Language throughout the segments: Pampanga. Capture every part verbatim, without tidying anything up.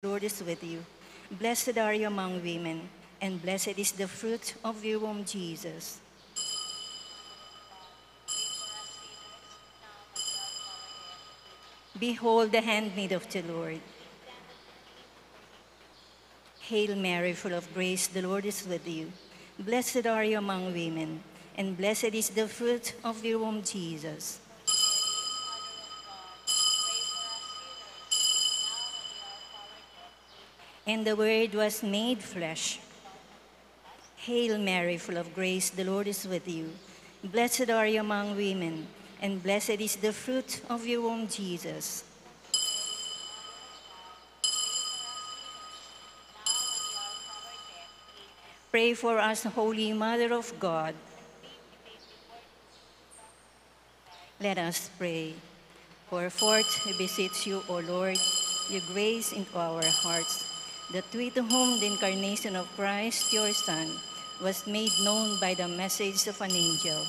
Lord is with you. Blessed are you among women, and blessed is the fruit of your womb, Jesus. Behold the handmaid of the Lord. Hail Mary, full of grace, the Lord is with you. Blessed are you among women, and blessed is the fruit of your womb, Jesus. And the Word was made flesh. Hail Mary, full of grace, the Lord is with you. Blessed are you among women, and blessed is the fruit of your womb, Jesus. Pray for us, Holy Mother of God. Let us pray. Pour forth, we beseech you, O Lord, your grace into our hearts, that we, to whom the incarnation of Christ, your Son, was made known by the message of an angel,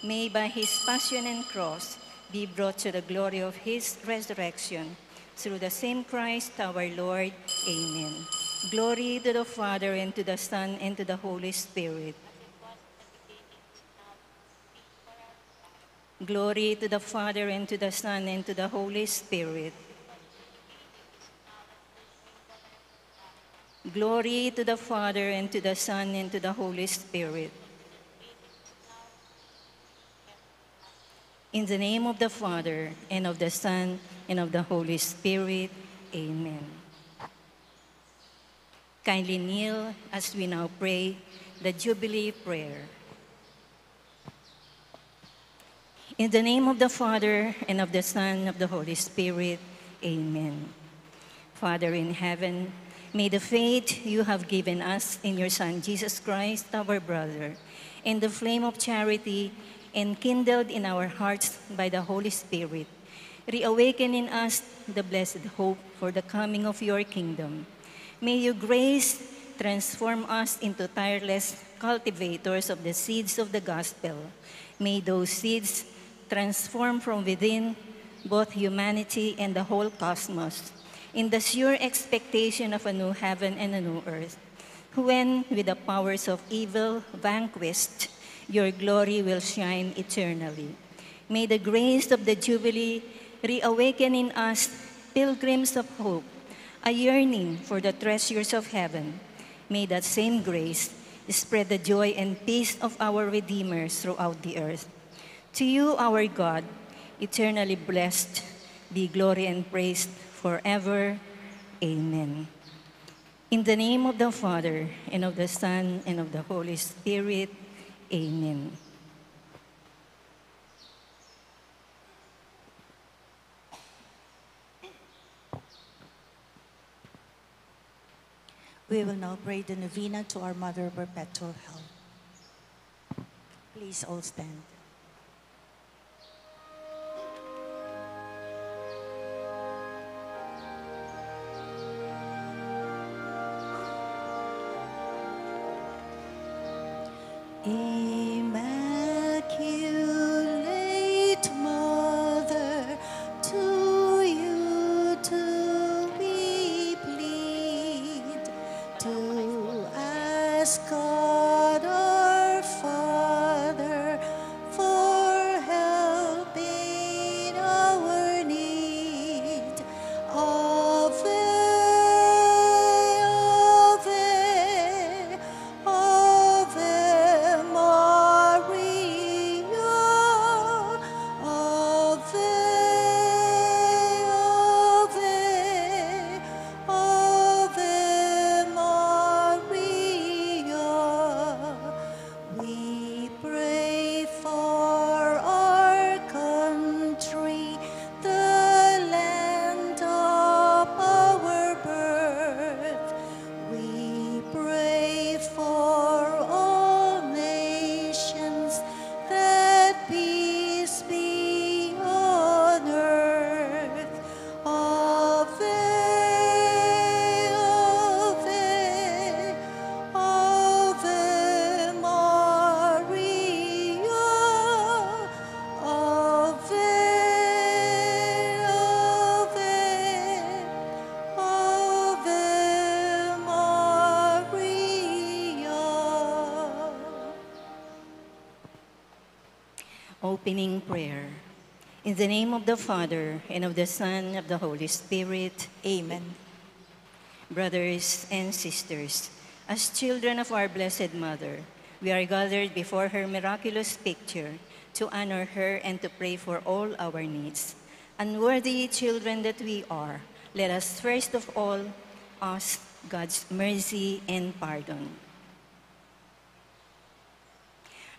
may by his passion and cross be brought to the glory of his resurrection. Through the same Christ our Lord. Amen. Glory to the Father, and to the Son, and to the Holy Spirit. Glory to the Father, and to the Son, and to the Holy Spirit. Glory to the Father, and to the Son, and to the Holy Spirit. In the name of the Father, and of the Son, and of the Holy Spirit. Amen. Kindly kneel as we now pray the Jubilee prayer. In the name of the Father, and of the Son, of the Holy Spirit. Amen. Father in heaven, may the faith you have given us in your Son, Jesus Christ, our brother, and the flame of charity enkindled in our hearts by the Holy Spirit, reawaken in us the blessed hope for the coming of your kingdom. May your grace transform us into tireless cultivators of the seeds of the gospel. May those seeds transform from within both humanity and the whole cosmos in the sure expectation of a new heaven and a new earth, when, with the powers of evil vanquished, your glory will shine eternally. May the grace of the Jubilee reawaken in us, pilgrims of hope, a yearning for the treasures of heaven. May that same grace spread the joy and peace of our Redeemer throughout the earth. To you, our God, eternally blessed, be glory and praise forever. Amen. In the name of the Father, and of the Son, and of the Holy Spirit. Amen. We will now pray the novena to our Mother of Perpetual Help. Please all stand. Immaculate Mother, to you do we plead, to ask God our Father for help in our need. Ave, Ave, Ave Opening prayer. In the name of the Father, and of the Son, of the Holy Spirit. Amen. Brothers and sisters, as children of our Blessed Mother, we are gathered before her miraculous picture to honor her and to pray for all our needs. Unworthy children that we are, let us first of all ask God's mercy and pardon.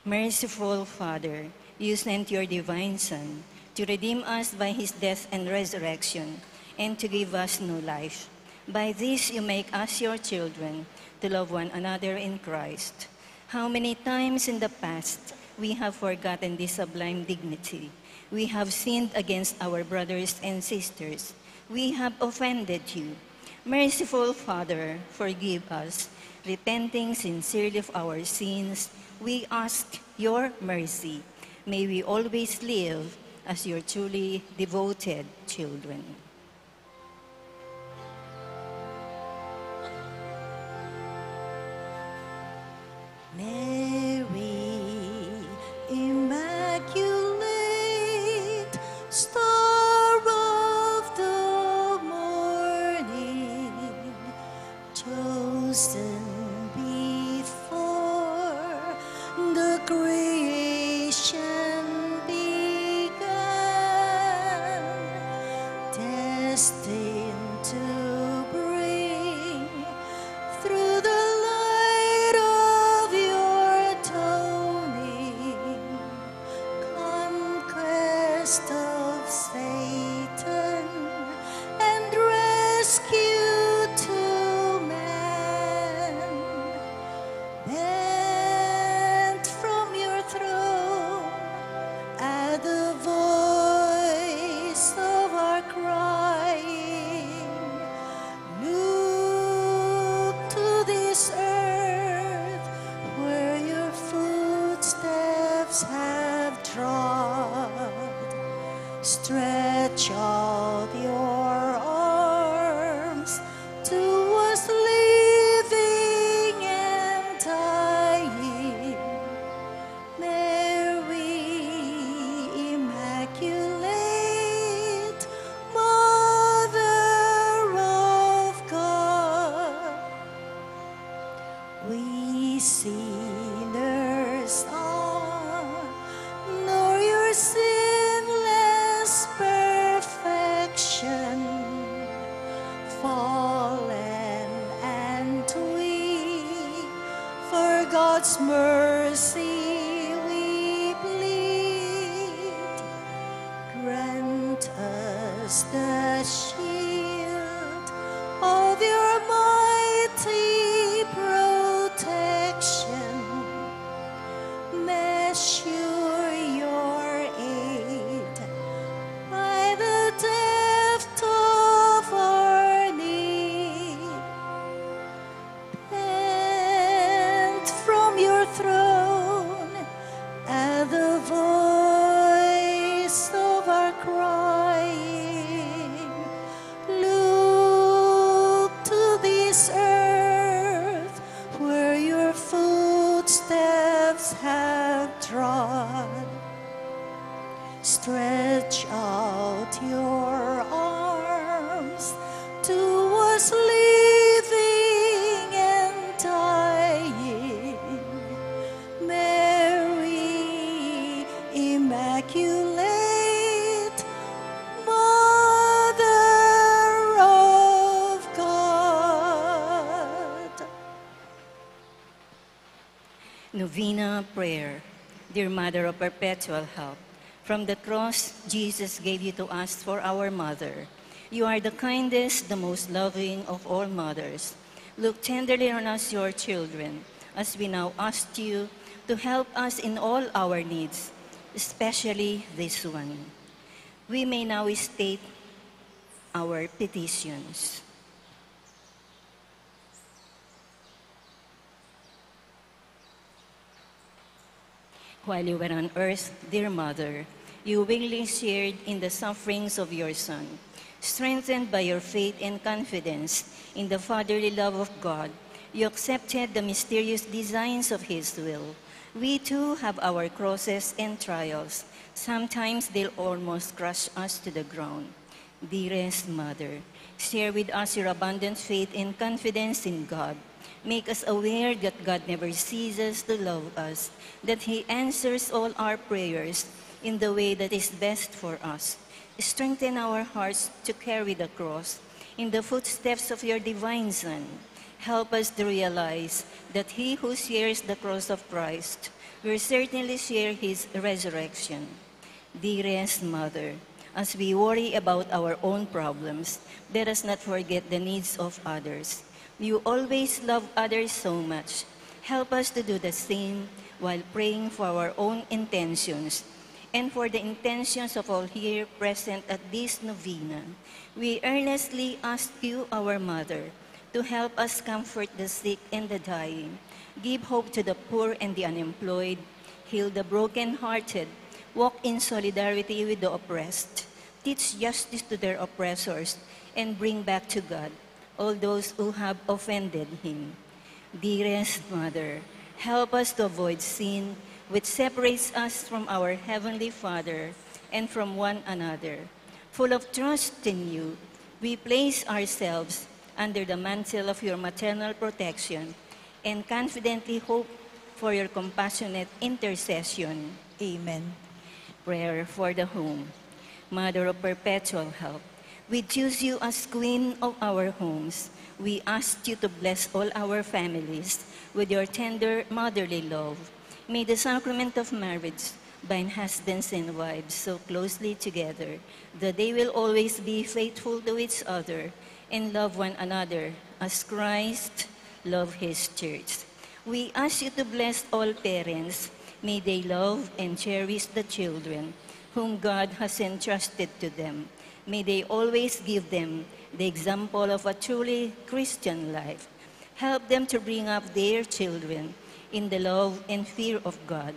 Merciful Father, you sent your divine Son to redeem us by his death and resurrection, and to give us new life. By this you make us your children, to love one another in Christ. How many times in the past we have forgotten this sublime dignity. We have sinned against our brothers and sisters. We have offended you. Merciful Father, forgive us. Repenting sincerely of our sins, we ask your mercy. May we always live as your truly devoted children. Mary, Immaculate, Star of the Morning, chosen before the creation began, destined to bring through the light of your dawning, conquest of Satan and rescue to man. Bent from your throne at the voice of our crying, look to this earth where your footsteps have trod. Stretch out your arms to us living and dying. Mary, Immaculate, Mother of God, we sinners honor your sinless perfection, fallen and weak, for God's mercy we plead. Grant us the shield of your mighty protection. Measure your aid by the depth of our need. And from your throne, at the voice of our crying, look to this earth where your footsteps have trod. Stretch out your arms to us living and dying. Mary, Immaculate, Mother of God. Novena prayer. Dear Mother of Perpetual Help, from the cross Jesus gave you to us for our mother. You are the kindest, the most loving of all mothers. Look tenderly on us, your children, as we now ask you to help us in all our needs, especially this one. We may now state our petitions. While you were on earth, dear Mother, you willingly shared in the sufferings of your Son. Strengthened by your faith and confidence in the fatherly love of God, You accepted the mysterious designs of His will. We too have our crosses and trials. Sometimes they'll almost crush us to the ground. Dearest Mother, share with us your abundant faith and confidence in God. Make us aware that God never ceases to love us, that He answers all our prayers in the way that is best for us. Strengthen our hearts to carry the cross in the footsteps of your divine Son. Help us to realize that he who shares the cross of Christ will certainly share his resurrection. Dearest Mother, as we worry about our own problems, let us not forget the needs of others. You always love others so much. Help us to do the same while praying for our own intentions and for the intentions of all here present at this novena. We earnestly ask you, our Mother, to help us comfort the sick and the dying, give hope to the poor and the unemployed, heal the broken-hearted, walk in solidarity with the oppressed, teach justice to their oppressors, and bring back to God all those who have offended him. Dearest Mother, help us to avoid sin, which separates us from our Heavenly Father and from one another. Full of trust in you, we place ourselves under the mantle of your maternal protection and confidently hope for your compassionate intercession. Amen. Prayer for the home. Mother of perpetual help, we choose you as Queen of our homes. We ask you to bless all our families with your tender motherly love. May the sacrament of marriage bind husbands and wives so closely together that they will always be faithful to each other and love one another as Christ loved his church. We ask you to bless all parents. May they love and cherish the children whom God has entrusted to them. May they always give them the example of a truly Christian life. Help them to bring up their children in the love and fear of God.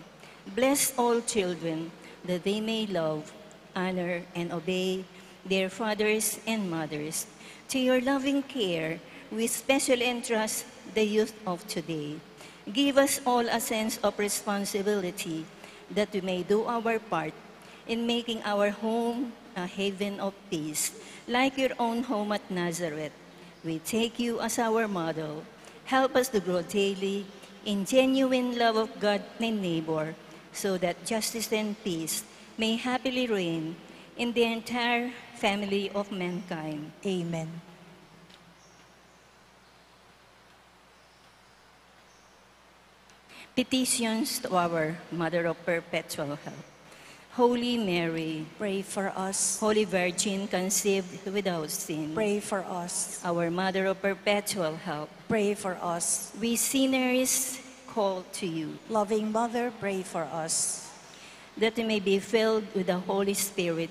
Bless all children that they may love, honor, and obey their fathers and mothers. To your loving care, we specially entrust the youth of today. Give us all a sense of responsibility that we may do our part in making our home a haven of peace, like your own home at Nazareth. We take you as our model. Help us to grow daily in genuine love of God and neighbor, so that justice and peace may happily reign in the entire family of mankind. Amen. Petitions to our Mother of Perpetual Help. Holy Mary, pray for us. Holy Virgin conceived without sin, pray for us. Our Mother of Perpetual Help, pray for us. We sinners call to you. Loving Mother, pray for us. That we may be filled with the Holy Spirit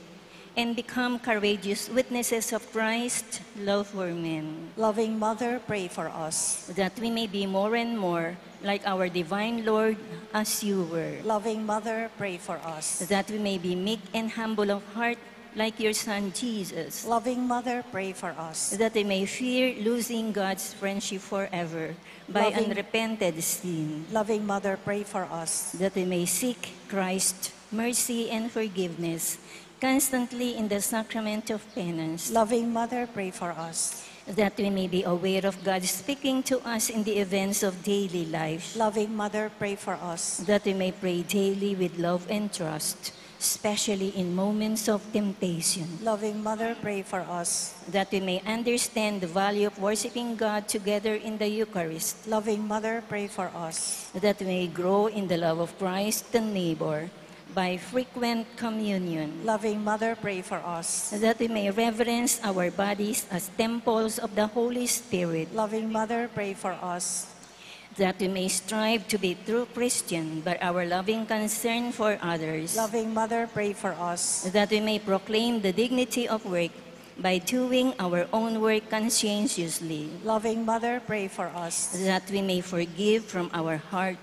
and become courageous witnesses of Christ's love for men. Loving Mother, pray for us. That we may be more and more like our divine Lord as you were. Loving Mother, pray for us. That we may be meek and humble of heart like your Son Jesus. Loving Mother, pray for us. That we may fear losing God's friendship forever by, loving, unrepented sin. Loving Mother, pray for us. That we may seek Christ's mercy and forgiveness constantly in the sacrament of penance. Loving Mother, pray for us. That we may be aware of God speaking to us in the events of daily life. Loving Mother, pray for us. That we may pray daily with love and trust, especially in moments of temptation. Loving Mother, pray for us. That we may understand the value of worshiping God together in the Eucharist. Loving Mother, pray for us. That we may grow in the love of Christ and neighbor by frequent communion. Loving Mother, pray for us. That we may reverence our bodies as temples of the Holy Spirit. Loving Mother, pray for us. That we may strive to be true Christian by our loving concern for others. Loving Mother, pray for us. That we may proclaim the dignity of work by doing our own work conscientiously. Loving Mother, pray for us. That we may forgive from our heart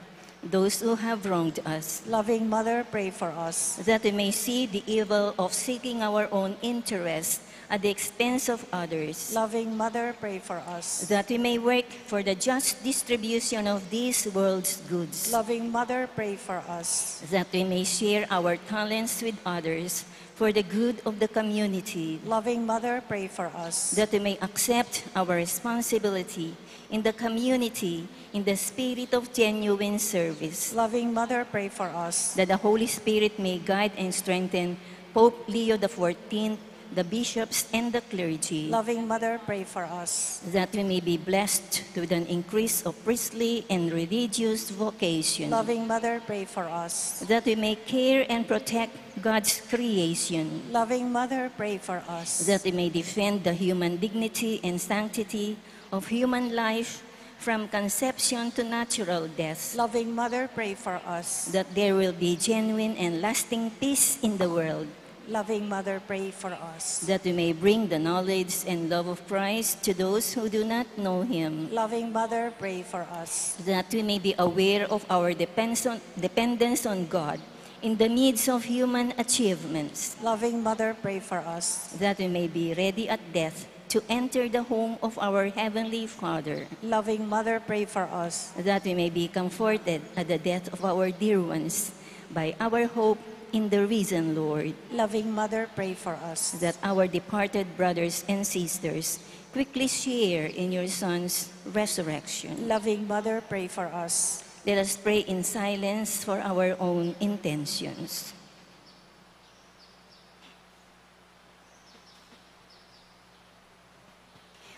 those who have wronged us. Loving Mother, pray for us. That we may see the evil of seeking our own interest at the expense of others. Loving Mother, pray for us. That we may work for the just distribution of this world's goods. Loving Mother, pray for us. That we may share our talents with others for the good of the community. Loving Mother, pray for us. That we may accept our responsibility in the community in the spirit of genuine service. Loving Mother, pray for us. That the Holy Spirit may guide and strengthen Pope Leo the fourteenth, the bishops, and the clergy. Loving Mother, pray for us. That we may be blessed with an increase of priestly and religious vocation. Loving Mother, pray for us. That we may care and protect God's creation. Loving Mother, pray for us. That we may defend the human dignity and sanctity of human life from conception to natural death. Loving Mother, pray for us. That there will be genuine and lasting peace in the world. Loving Mother, pray for us. That we may bring the knowledge and love of Christ to those who do not know him. Loving Mother, pray for us. That we may be aware of our depends on, dependence on God in the midst of human achievements. Loving Mother, pray for us. That we may be ready at death to enter the home of our Heavenly Father. Loving Mother, pray for us. That we may be comforted at the death of our dear ones by our hope in the risen Lord. Loving Mother, pray for us. That our departed brothers and sisters quickly share in your Son's resurrection. Loving Mother, pray for us. Let us pray in silence for our own intentions.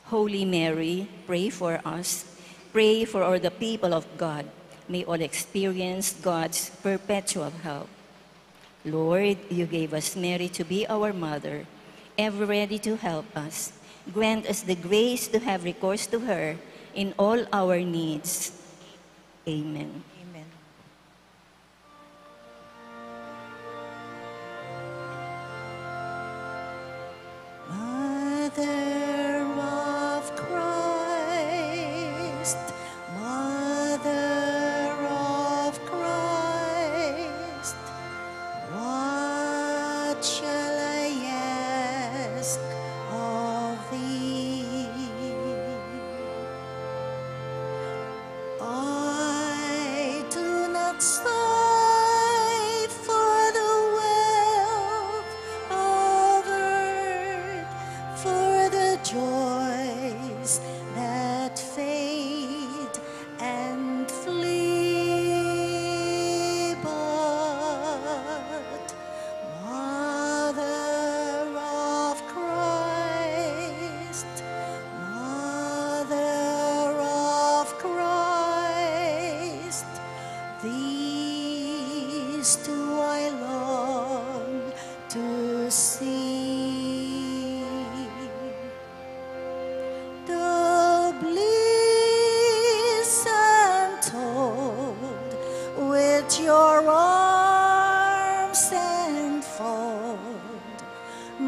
Holy Mary, pray for us. Pray for all the people of God. May all experience God's perpetual help. Lord, you gave us Mary to be our mother, ever ready to help us. Grant us the grace to have recourse to her in all our needs. Amen. Amen. Mother of Christ, Mother of Christ, what shall I ask of thee? I do not sigh for the wealth of earth, for the joys that fade and flee, but Mother of Christ, Mother of Christ, these two I long to see. The bliss untold which your arms enfold,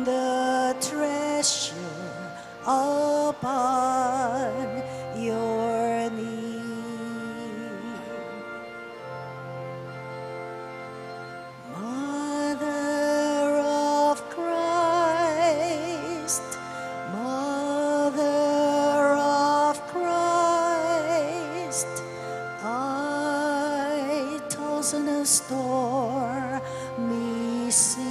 the treasure upon your knee. Mother of Christ, Mother of Christ, I toss in a stormy sea.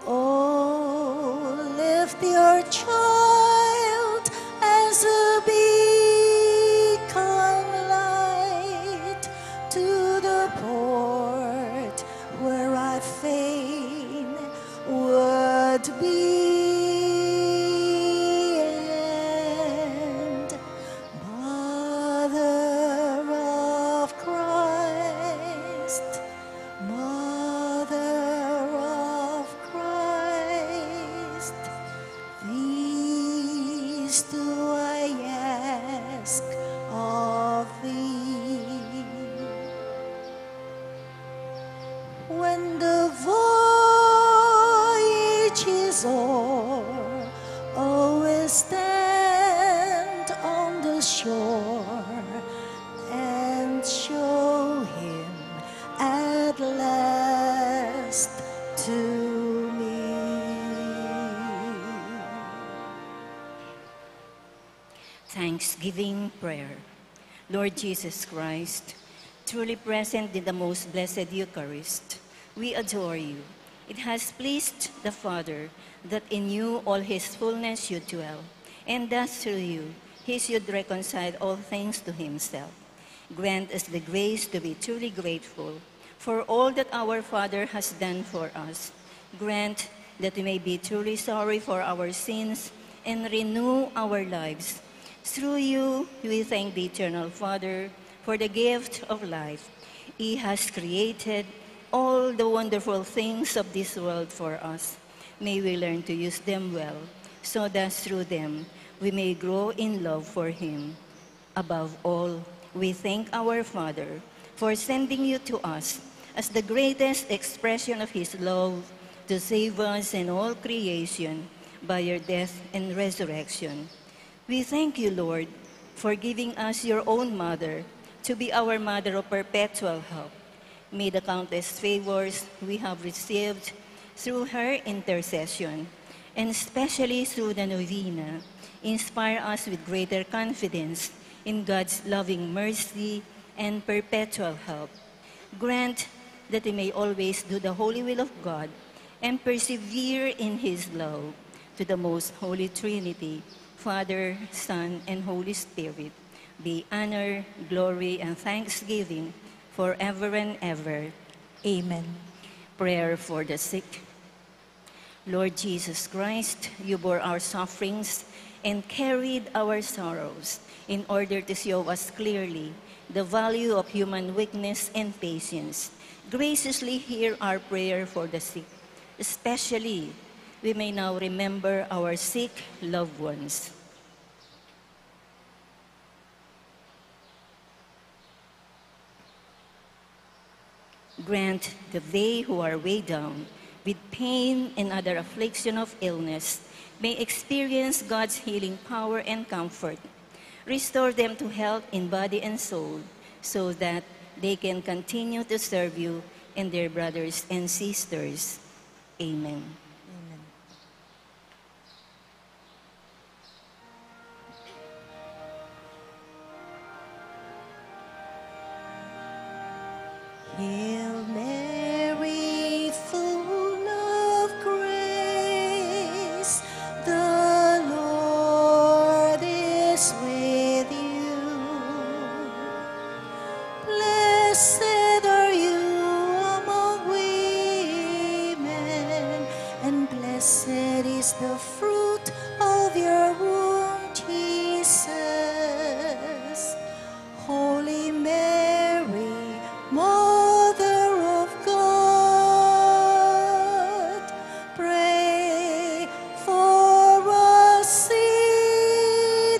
Oh, lift your child as a beacon light to the port where I fain would be. And Mother of Christ, Mother of Christ, these do I ask of thee. When the voyage is o'er, always stand on the shore and show him at last Thanksgiving prayer. Lord Jesus Christ, truly present in the most blessed Eucharist, we adore you. It has pleased the Father that in you all his fullness should dwell, and that through you he should reconcile all things to himself. Grant us the grace to be truly grateful for all that our Father has done for us. Grant that we may be truly sorry for our sins and renew our lives. Through you, we thank the Eternal Father for the gift of life. He has created all the wonderful things of this world for us. May we learn to use them well, so that through them we may grow in love for Him. Above all, we thank our Father for sending you to us as the greatest expression of His love to save us and all creation by your death and resurrection. We thank you, Lord, for giving us your own mother to be our mother of perpetual help. May the countless favors we have received through her intercession, and especially through the novena, inspire us with greater confidence in God's loving mercy and perpetual help. Grant that we may always do the holy will of God and persevere in His love. To the most holy Trinity, Father, Son, and Holy Spirit, be honor, glory, and thanksgiving forever and ever. Amen. Prayer for the sick. Lord Jesus Christ, you bore our sufferings and carried our sorrows in order to show us clearly the value of human weakness and patience. Graciously hear our prayer for the sick. Especially, we may now remember our sick loved ones. Grant that they who are weighed down with pain and other affliction of illness may experience God's healing power and comfort. Restore them to health in body and soul, so that they can continue to serve you and their brothers and sisters. Amen. Amen. Hail Mary, full of grace, the Lord is with you. Blessed are you among women, and blessed is the fruit of your womb, Jesus. Holy Mary, Mother of God, pray for us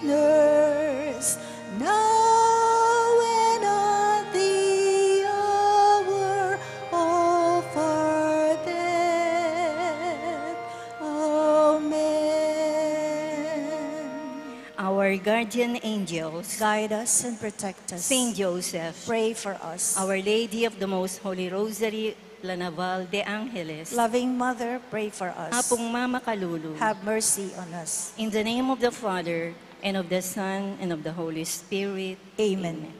sinners, now and at the hour of our death. Amen. Our guardian angels, guide us and protect us. Saint Joseph, pray for us. Our Lady of the Most Holy Rosary, La Naval de Angeles, Loving Mother, pray for us. Apung Mama Kalulu, have mercy on us. In the name of the Father, and of the Son, and of the Holy Spirit. Amen. Amen.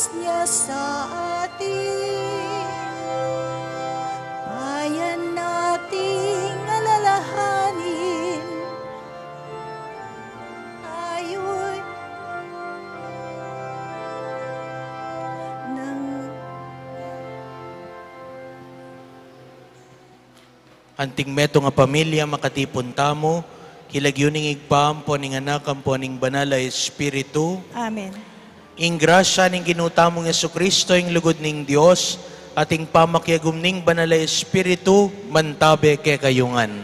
Niya sa atin, bayan nating alalahanin. Tayo'y nang Anting metung a pamilya, makatipun tamu, king lagyu ning Ibpa, ampo ning Anak, ampo ning Banal a Espiritu. Amen. Ing grasya ning Ginu tamung Jesucristo, ing lugud ning Dios, at ing pamakiagum ning Banal a Espiritu, mantabe kekayu ngan.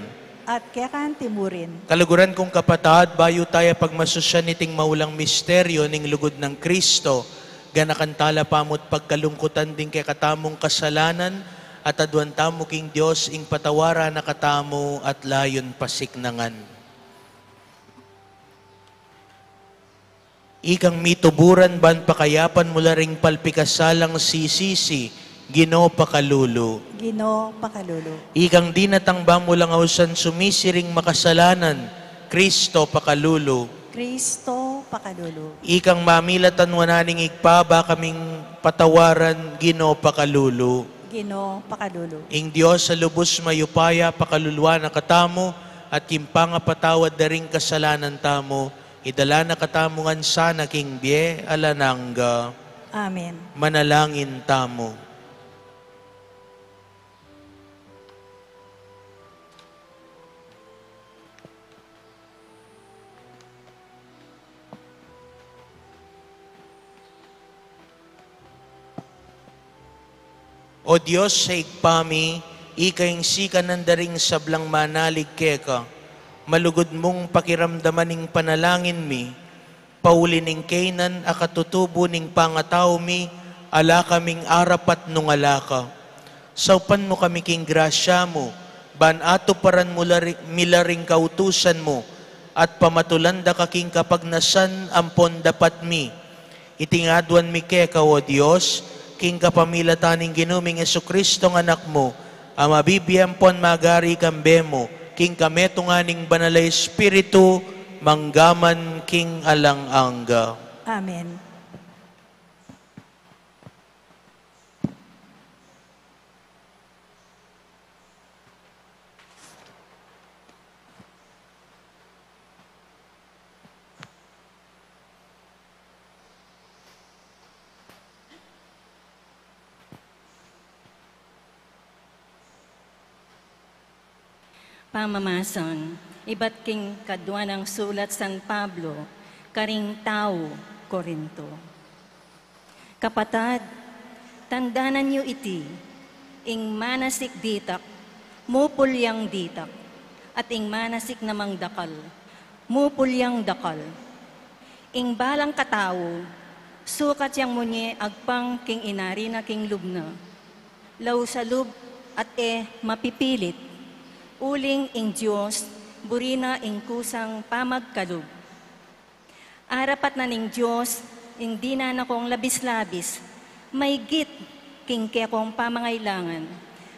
At keka antimurin. Kaluguran kung kapatad, bayu taya pagmasusyan iting maulang misteryo ning lugud nang Cristo, ganakan tala pamut pagkalungkutan ding kekatamung kasalanan, at aduan tamu king Dios ing patawaran na katamu at layun pasiknangan. Ikang mituburan ban pakayapan mu la ring palpikasalang sisisi, Ginu pakalulu. Ginu pakalulu. Ikang dinatang ba mu lang ausan sumisi ring makasalanan, Cristo pakalulu. Cristo pakalulu. Ikang mamilatan wanan ning Ibpa ba kaming patawaran, Ginu pakalulu. Ginu pakalulu. Ing Dios a lubus mayupaya pakaluluan na katamu, at king pangapatawad da ring kasalanan tamu, idala na katamu ngan sana king bie alang angga. Amen. Manalangin tamu. O Dios a Ibpa mi, ika ing sikanan da ring sablang manalig keka, malugud mung pakiramdaman ing panalangin mi, pauli ning kainan a katutubu ning pangatau mi, ala kaming arapat nung ala ka. Saupan mu kami king grasya mu, ban atuparan mu la ri-, mi la ring kautusan mu, at pamatulan da ka king kapagnasan ampon dapat mi. Iti ing aduan mi keka, O Dios, king kapamilatan ning Ginu ming Jesucristo a Anak mu, a mabibie ampon magari kambe mu, king kametungan ning Banal a Espiritu, mangga man king alang angga. Amen. Pamamasan ibat king kadua nang sulat San Pablo karing tau Corinto. Kapatad, tandanan yu iti, ing manasik ditak, mupulyang ditak, at ing manasik namang dakal, mupulyang dakal. Ing balang katau, sukat yang munye agpang king inari na king lub na, lau sa lub at e mapipilit, uling ing Dios buri na ing kusang pamagkalub. Arapat na ning Dios ing dinan na kong labis-labis, maygit king kekong pamangailangan,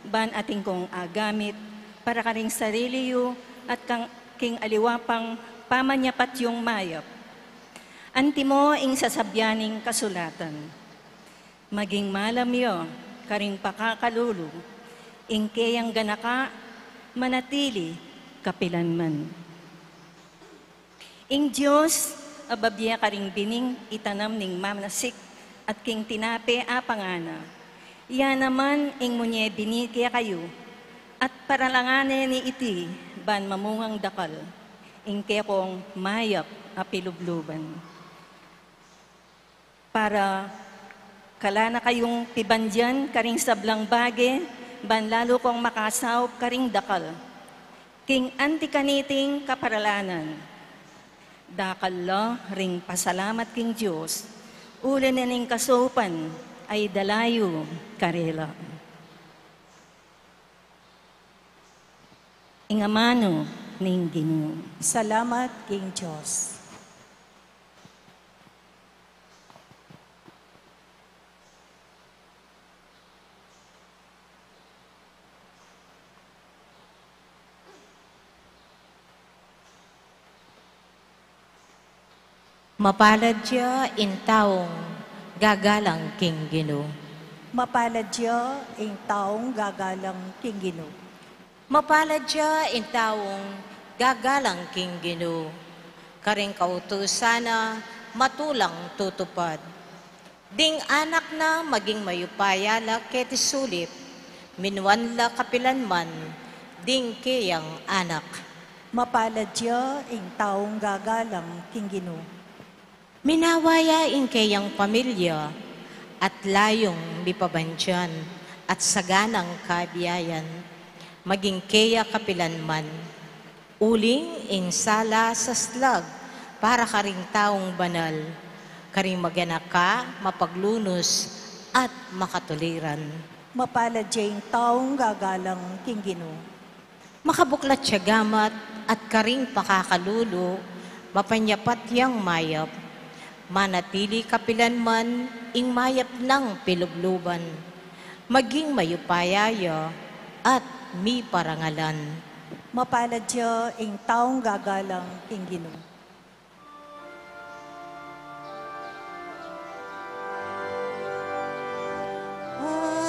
ban atin kong agamit para karing sarili yu at kang, king aliwa pang pamanyapat yung mayap. Antimo ing sasabian ning kasulatan, maging malam ya karing pakakalulu, ing keyang ganaka manatili kapilanman. Ing Dios a babie karing bining itanam ning manasik at king tinape a pangana, ya naman ing munye bini kekayu, at paralangan ne iti ban mamungang dakal, ing kekong mayap a pilubluban. Para kalanakayung pibandian karing sablang bage, ban lalu kong makasaup karing dakal. King anti kaniting kaparalanan, dakal la ring pasalamat king Dios, uli na ning kasaupan a idala yu karela. Ing amanu ning Ginu. Salamat king Dios. Mapalad ya ing taung Gagalang king Ginu. Mapalad ya ing taung gagalang king Ginu. Mapalad ya ing taung gagalang king Ginu. Karing kautusan na matulang tutupad. Ding anak na maging mayupaya la keti sulip, minuan la kapilanman ding keyang anak. Mapalad ya ing taung gagalang king Ginu. Minawa ya ing keyang pamilya, at layung mipabandian, at saganang kabiayan, maging keya kapilanman. Uling ing sala saslag para karing taung banal, karing maganaka, mapaglunus, at makatuliran. Mapalad ya ing taung gagalang king Ginu. Makabuklat ya gamat at karing pakakalulu, mapanyapat yang mayap, manatili kapilanman ing mayap nang pilubluban, maging mayupaya ya at miparangalan. Mapalad ya ing taung gagalang king Ginu.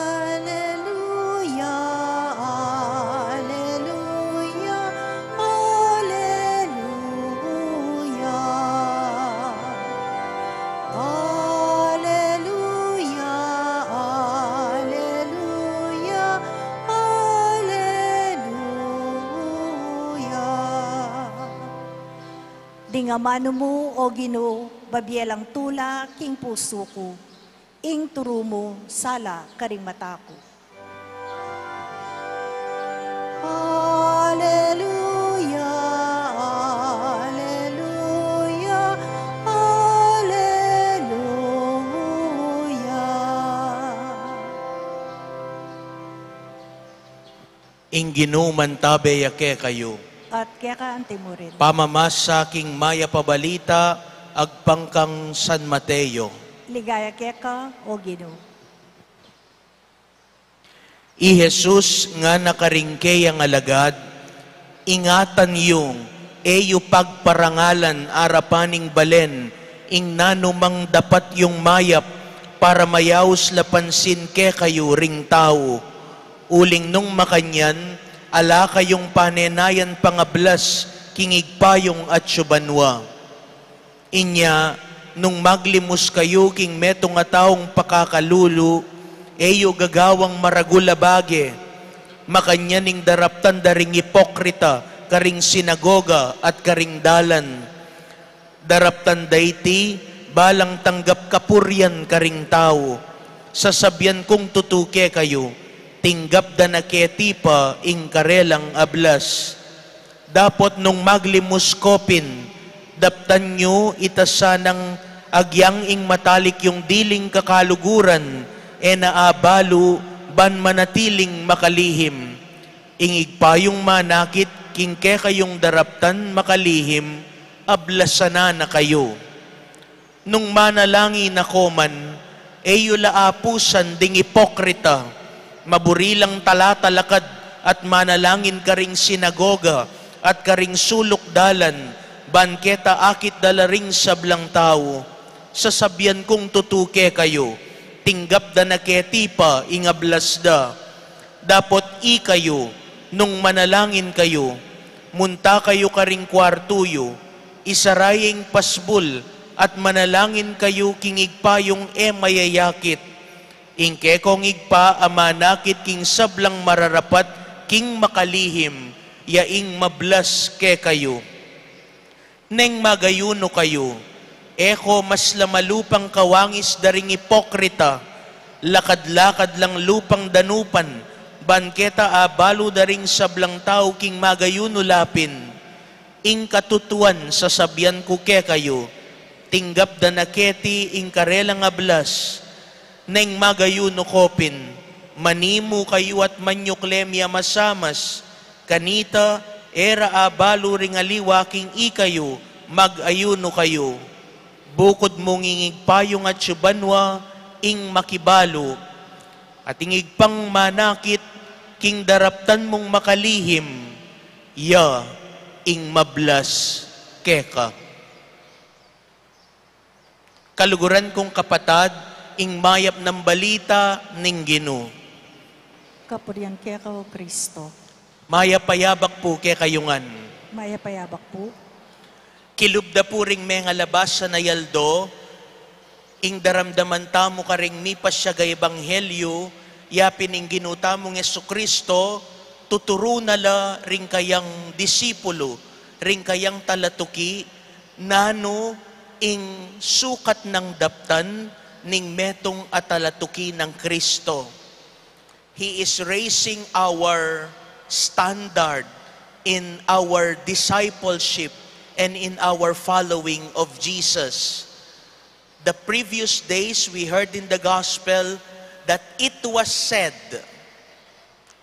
Alleluia, alleluia, alleluia. Alleluia, alleluia, alleluia. Ding amanu mu, O Ginu, babie lang tula king pusu ku, ing turu mu sala karing mata ku. Alleluia, alleluia, alleluia. Ing Ginu mantabe ya kekayu. At keka anti mu rin. Pamamasa king mayap a balita agpang kang San Mateo. Ligaya keka, O Ginu. I Jesus ngana karing keyang alagad, ingatan yu, e yu pagparangalan arapan ning balen ing nanumang dapat yung mayap, para mayaus la pansin kekayu ring tau. Uling nung makanyan, ala kayung panenayan pangablas king Ibpa yung atsu banua. Inya, nung maglimus kayu king metung a taung pakakalulu, e yu gagawang maragul a bage, makanyan ing daraptan da ring ipokrita karing sinagoga at karing dalan. Daraptan da iti balang tanggap kapurian karing tau. Sasabian kung tutu kekayu, tinggap da na keti pa ing karelang ablas. Dapot nung maglimus ko pin, daptan yu ita sanang agyang ing matalik yung diling kakaluguran, e na abalu, ban manatiling makalihim. Ing Ibpa yung manakit king kekayung daraptan makalihim, ablasan na kayu. Nung manalangin na ko man, e yu la apusan ding ipokrita, maburi lang talatalakad at manalangin karing sinagoga at karing suluk dalan, ban keta akit da la ring sablang tau. Sasabian kung tutu kekayu, tinggap da na keti pa ing ablas da. Dapot ikayu, nung manalangin kayu, munta kayu karing kuartu yu, isara ing pasbul, at manalangin kayu king Ibpa yung e mayayakit. Ing kekong Ibpa a manakit king sablang mararapat king makalihim, ya ing mablas kekayu. Neng magayunu kayu, e ko mas lama lupang kawangis da ring ipokrita, lakad-lakad lang lupang danupan, ban keta abalu da ring sablang tau king magayunu la pin. Ing katutuan sasabian ku kekayu, tinggap da na keti ing karelang ablas. Neng magayunu ko pin, manimu kayu at manyukle mi a masamas, kanita e ra abalu ring aliwa king ikayu, magayunu kayu. Bukud mung ing Ibpa yung atsu banua ing makibalu, at ing Ibpang manakit king daraptan mung makalihim, ya ing mablas keka. Kaluguran kung kapatad, Ing mayap nang balita ning Ginu. Kapurian keka, O Kristo. Mayap a yabak pu kekayu ngan. Mayap a yabak pu. Kilub da pu ring mengalabas a aldo, ing daramdaman tamu karing mipasiag a ebanghelyu, yapin ing Ginu tamung Jesukristo, tuturu na la ring kayang disipulu, ring kayang talatuki, nanu ing sukat nang daptan ning metung a talatuki nang Kristo. He is raising our standard in our discipleship and in our following of Jesus. The previous days, we heard in the gospel that it was said,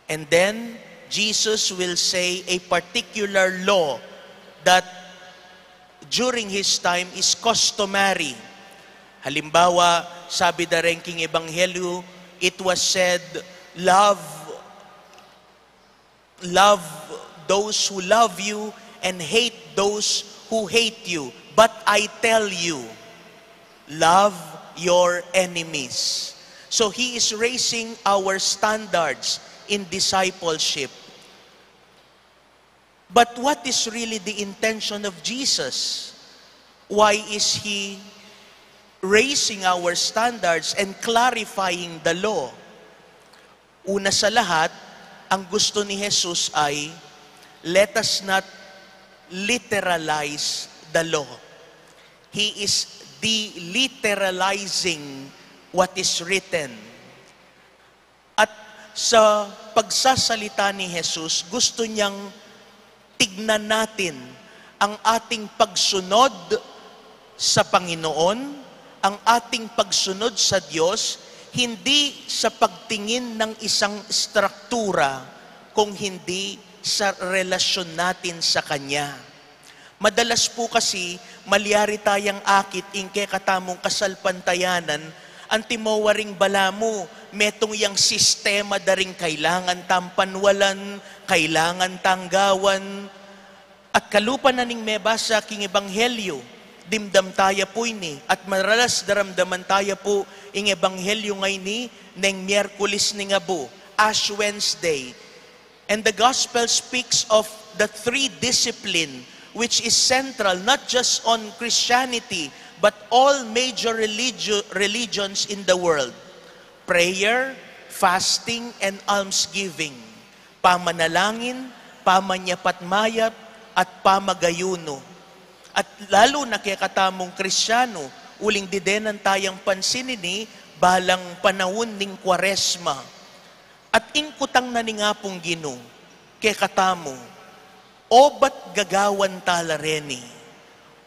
and then Jesus will say a particular law that during his time is customary. Halimbawa, sabi da rin king Ebanghelyo, it was said, "Love, love those who love you and hate those who hate you. But I tell you, love your enemies." So he is raising our standards in discipleship. But what is really the intention of Jesus? Why is he raising our standards and clarifying the law? Una sa lahat, ang gusto ni Jesus ay, let us not literalize the law. He is deliteralizing what is written. At sa pagsasalita ni Jesus, gusto niyang tignan natin ang ating pagsunod sa Panginoon, ang ating pagsunod sa Diyos, hindi sa pagtingin ng isang struktura, kung hindi sa relasyon natin sa Kanya. Madalas pu kasi, malyari tayang akit ing kekatamung kasalpantayanan, antimo waring balamu, metung yang sistema da ring kailangan tang panwalan, kailangan tang gawan. At kalupa na ning mebasa king Ebanghelyo, dimdam taya pu ini, at madalas daramdaman taya pu ing Ebanghelyo ngeni, neng Miyerkules ning abu, Ash Wednesday. And the gospel speaks of the three discipline which is central not just on Christianity but all major religio-, religions in the world. Prayer, fasting, and almsgiving. Pamanalangin, pamanyapat-mayap, at pamagayuno. At lalo na kekatamung Kristiyanu, uling didenan tayang pansin ini balang panaun ning Kuaresma. At ing kutang na ning Apung Ginu kekatamu, "O ba't gagawan tala reni?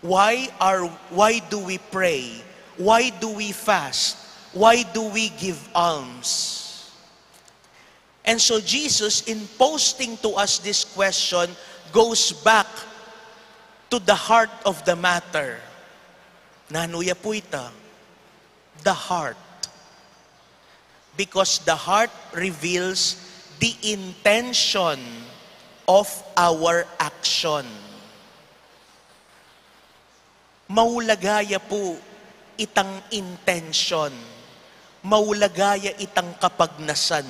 Why are, why do we pray? Why do we fast? Why do we give alms?" And so Jesus, in posting to us this question, goes back to the heart of the matter. Nanu ya pu ita? The heart. Because the heart reveals the intention of our action. Maulaga ya pu itang intensyon, maulaga ya itang kapagnasan.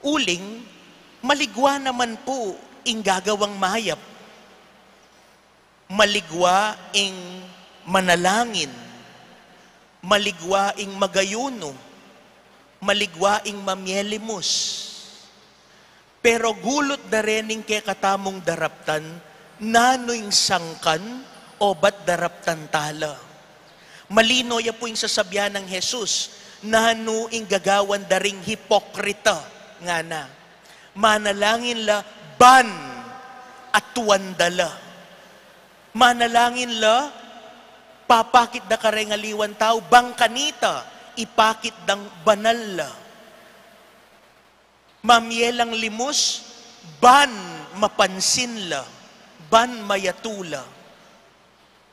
Uling, maligwa naman pu ing gagawang mayap. Maligwa ing manalangin, maligwa ing magayuno, maligwa ing mamie limus. Pero gulut da rening kekatamung daraptan, nanu ing sangkan o ba't daraptan tala? Malino ya pu ing sasabian nang Jesus, nanu ing gagawan da ring hipokrita, ngana. Manalangin la ban atuan da la. Manalangin la, papakit da kareng aliwang tau, bang kanita, ipakit dang banal la. Mamie lang limus, ban mapansin la, ban mayatu la.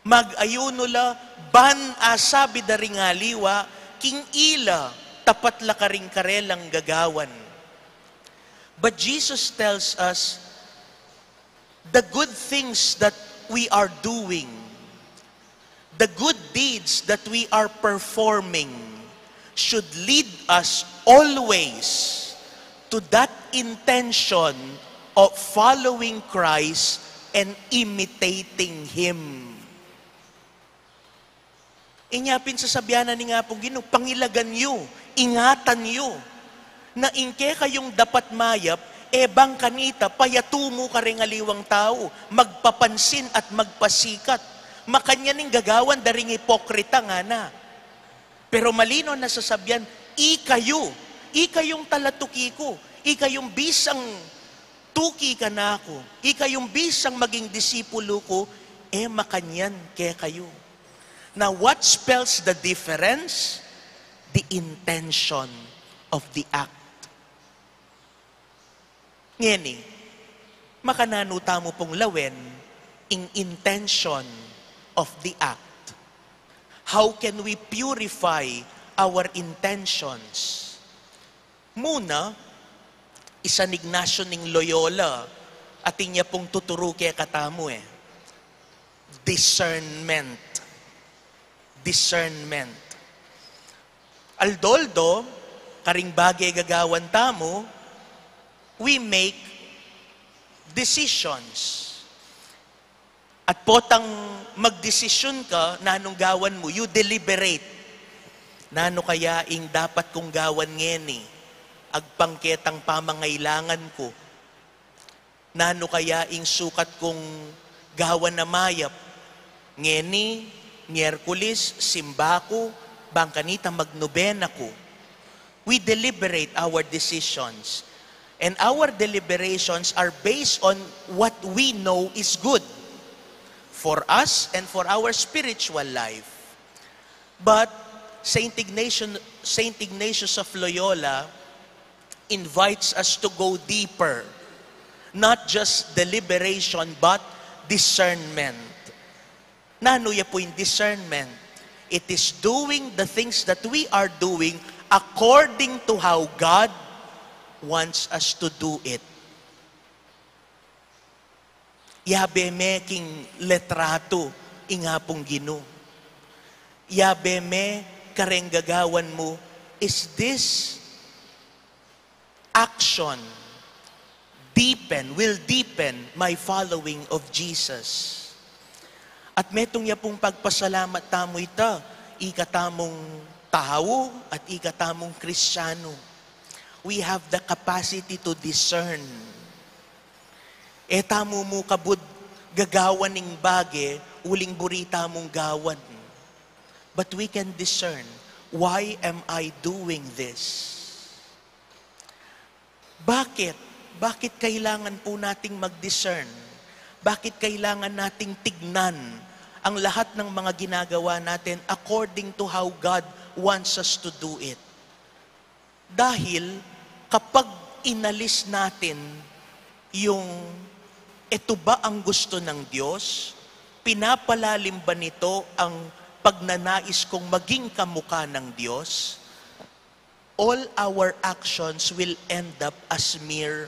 Mag-ayuno la, ban asabi da ring aliwa, king ila, tapat la karing karelang gagawan. But Jesus tells us, the good things that we are doing, the good deeds that we are performing should lead us always to that intention of following Christ and imitating Him. Inya pin sasabian na ning Apung Ginu, pangilagan yu, ingatan yu, na ing kekayung dapat mayap, e bang kanita payatu mu kareng aliwang tau, magpapansin at magpasikat. Makanyan ing gagawan da ring ipokrita, ngana. Pero malino na sasabian, ikayu, ikayung talatuki ku, ikayung bisang tuki kanaku, ikayung bisang maging disipulu ku, e makanyan kekayu. Now, what spells the difference? The intention of the act. Ngeni, makananu tamu pung lawen ing intention of the act? How can we purify our intentions? Muna, i San Ignacio ning Loyola, atin ya pung tuturu kekatamu, e. Discernment. Discernment. Aldo-aldo, karing bage gagawan tamu, we make decisions. At potang magdesisyon ka, nanung gawan mu, you deliberate. Nanu kaya ing dapat kung gawan ngeni, agpang ketang pamangailangan ku? Nanu kaya ing sukat kung gawan a mayap? Ngeni, Miyerkules, simba ku, bang kanita magnobena ku. We deliberate our decisions. And our deliberations are based on what we know is good for us and for our spiritual life. But Saint Ignatius, Saint Ignatius of Loyola invites us to go deeper. Not just deliberation, but discernment. Nanu ya pu ing discernment? It is doing the things that we are doing according to how God wants us to do it. Yabe me king litratu ing Apung Ginu. Yabe me kareng gagawan mu, is this action deepen, will deepen my following of Jesus? At metung ya pung pagpasalamat tamu ita, ikatamung tau at ikatamung Kristiyanu. We have the capacity to discern. E tamu mu kabud gagawan ing bage uling buri tamung gawan. But we can discern, why am I doing this? Bakit? Bakit kailangan po nating mag-discern? Bakit kailangan nating tignan ang lahat ng mga ginagawa natin according to how God wants us to do it? Dahil kapag inalis natin yung eto ba ang gusto ng Diyos, pinapalalim ba nito ang pagnanais kong maging kamukha ng Diyos? All our actions will end up as mere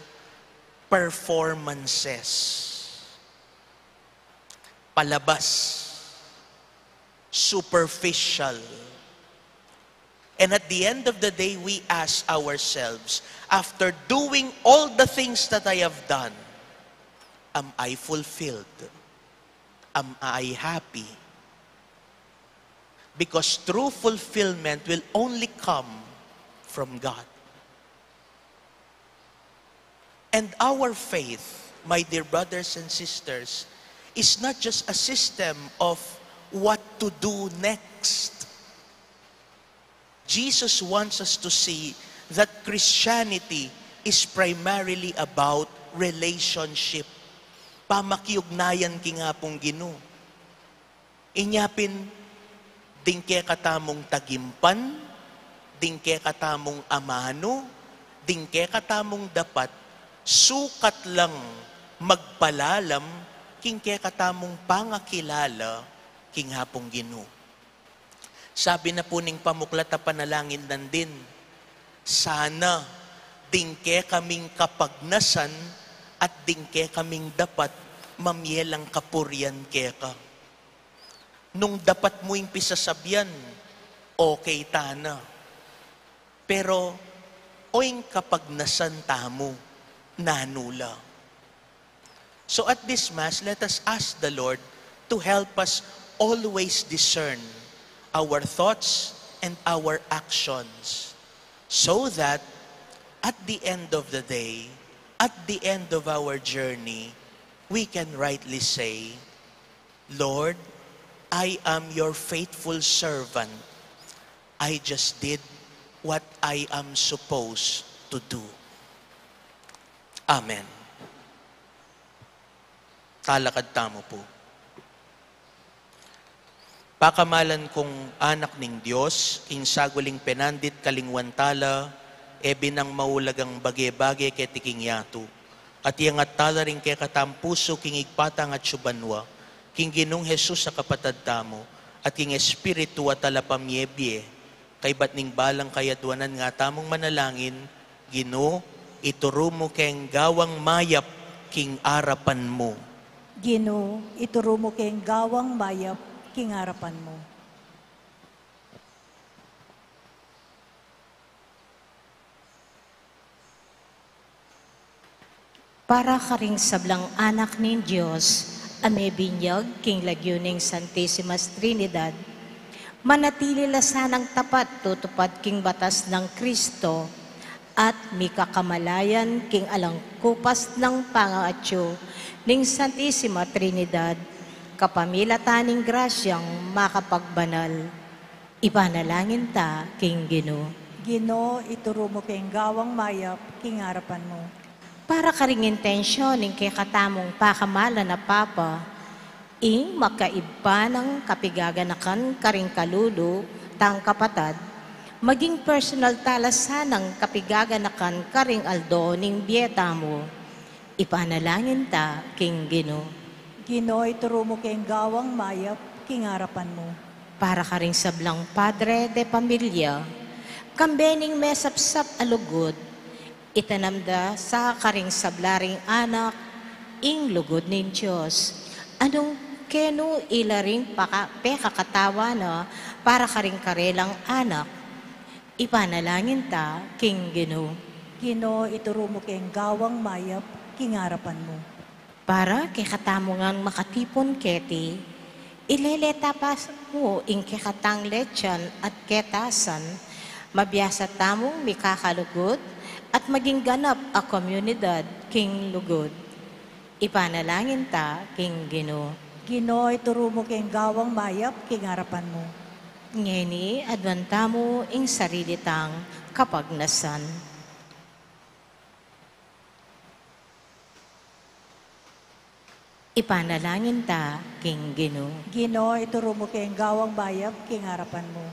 performances. Palabas, superficial. And at the end of the day, we ask ourselves, after doing all the things that I have done, am I fulfilled? Am I happy? Because true fulfillment will only come from God. And our faith, my dear brothers and sisters, is not just a system of what to do next. Jesus wants us to see that Christianity is primarily about relationship. Pamakiugnayan king Apung Ginu. Inya pin, ding kekatamung tagimpan, ding kekatamung amanu, ding kekatamung dapat, sukat lang magpalalam king kekatamung pangakilala king Apung Ginu. Sabi na pu ning pamuklat a panalangin nandin, sana ding kekaming kapagnasan at ding kekaming dapat mamye lang kapurian keka. Nung dapat mu ing pisasabyan, okay tana. Pero, o ing kapagnasan tamu, nanu la? So at this Mass, let us ask the Lord to help us always discern our thoughts and our actions, so that at the end of the day, at the end of our journey, we can rightly say, "Lord, I am your faithful servant. I just did what I am supposed to do." Amen. Talakad tamu pu. Pakamalan kung anak ning Dios, king saguling penandit kalingwan tala, e binang maulagang bage-bage keti king yatu, at iyangat tala ring kekatang pusu king Ibpa tang atsu banua, king Ginung Jesus a kapatad tamu, at king Espiritu a talapamye-bie, kaybat ning balang kayadwanan nga tamung manalangin, Ginu, ituru mu keng gawang mayap king arapan mu. Ginu, ituru mu keng gawang mayap king arapan mu. Para karing sablang anak ning Dios a mebinyag king lagyu ning Santisimas Trinidad, manatili la sanang tapat tutupad king batas nang Kristo at mikakamalayan king alang kupas nang pangaatsu ning Santisima Trinidad, kapamilatan ning grasyang makapagbanal. Ipanalangin ta king Ginu. Ginu, ituru mu keng gawang mayap king arapan mu. Para karing intensyon ning kekatamung pakamalan a Papa, ing makaibpa nang kapigaganakan karing kalulu tang kapatad, maging personal tala sanang kapigaganakan karing aldo ning bie tamu. Ipanalangin ta king Ginu. Ginu, ituru mu keng gawang mayap king arapan mu. Para karing sablang padre de pamilya, kambe ning mesapsap a lugud, itanam da sa karing sabla ring anak ing lugud ning Dios, a nung kenu ila ring paka-, pekakatawan na para karing karelang anak. Ipanalangin ta king Ginu. Ginu, ituru mu keng gawang mayap king arapan mu. Para kekatamu ngan makatipun keti, ilele ta pa mu ing kekatang letsan at ketasan, mabiasa tamung mikakalugud at maging ganap a komunidad king lugud. Ipanalangin ta king Ginu. Ginu, ituru mu keng gawang mayap king arapan mu. Ngeni, aduan tamu ing sarili tang kapagnasan. Ipanalangin ta king Ginu. Ginu, ituru mu keng gawang mayap king arapan mu.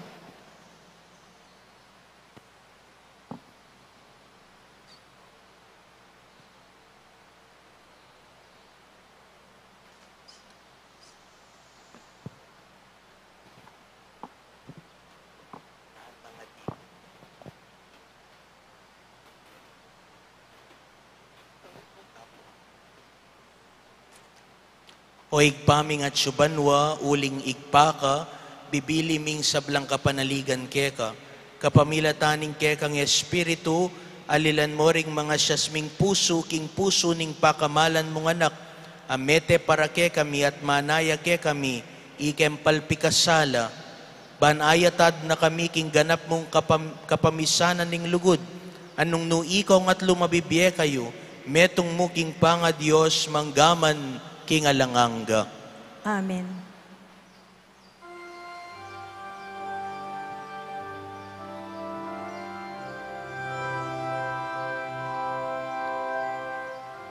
O Ibpa ming atsu banua, uling Ibpa ka, bibili ming sablang kapanaligan keka, kapamilatan ning kekang Espiritu, alilan mo ring mangasias ming pusu king pusu ning pakamalan mung Anak, a mete para kekami at manaya kekami, ikeng palpikasala. Ban ayatad na kami king ganap mung kapam-, kapamisanan ning lugud, a nung nu ikaw ngatlu mabibie kayu, metung mu king pangaDios manggaman king alang angga. Amen.